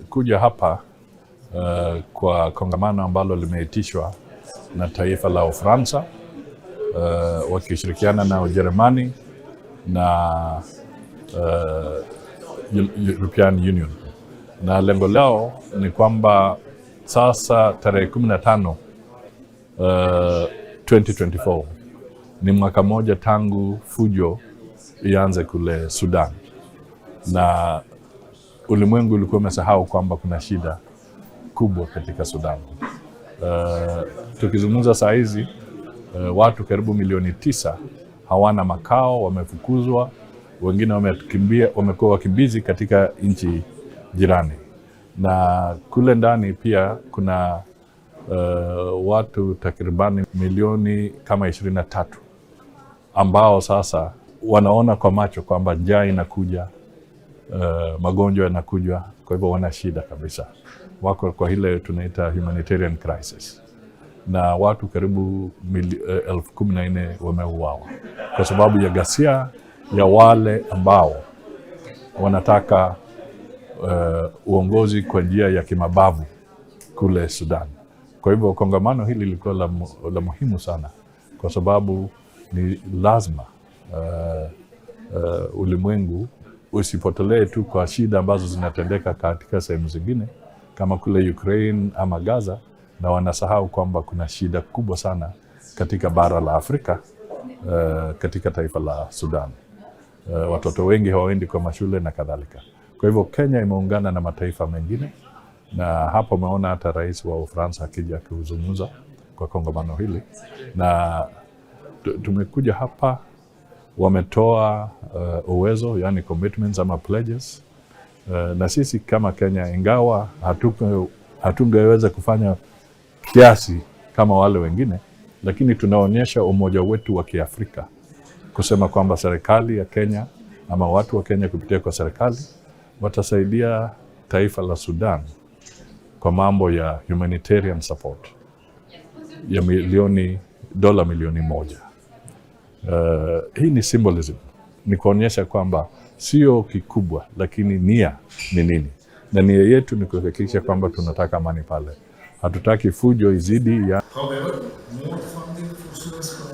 Tumekuja hapa kwa kongamano ambalo limeitishwa na taifa la Ufaransa wakishirikiana na Ujerumani na European Union, na lengo lao ni kwamba sasa tarehe 15 2024 ni mwaka mmoja tangu fujo ianze kule Sudan, na ulimwengu ulikuwa umesahau kwamba kuna shida kubwa katika Sudan. Tukizungumza saa hizi watu karibu milioni 9 hawana makao, wamefukuzwa, wengine wamekimbia, wamekuwa wakimbizi katika nchi jirani, na kule ndani pia kuna watu takribani milioni kama 23 ambao sasa wanaona kwa macho kwamba njaa inakuja, magonjwa yanakuja, kwa hivyo wana shida kabisa, wako kwa ile tunaita humanitarian crisis, na watu karibu 14,000 wameuawa kwa sababu ya ghasia ya wale ambao wanataka uongozi kwa njia ya kimabavu kule Sudan. Kwa hivyo kongamano hili lilikuwa la muhimu sana kwa sababu ni lazima ulimwengu usipotelee tu kwa shida ambazo zinatendeka katika sehemu zingine kama kule Ukraine ama Gaza, na wanasahau kwamba kuna shida kubwa sana katika bara la Afrika, katika taifa la Sudan. Watoto wengi hawaendi kwa mashule na kadhalika. Kwa hivyo Kenya imeungana na mataifa mengine, na hapo umeona hata rais wa Ufaransa akija kuzungumza kwa kongamano hili, na tumekuja hapa, wametoa uwezo, yani commitments ama pledges na sisi kama Kenya, ingawa hatungeweza kufanya kiasi kama wale wengine, lakini tunaonyesha umoja wetu wa Kiafrika kusema kwamba serikali ya Kenya ama watu wa Kenya kupitia kwa serikali watasaidia taifa la Sudan kwa mambo ya humanitarian support ya milioni dola milioni 1. Hii ni symbolism, ni kuonyesha kwamba sio kikubwa, lakini nia ni nini, na nia yetu ni kuhakikisha kwamba tunataka amani pale, hatutaki fujo izidi ya However, more funding for Sudan's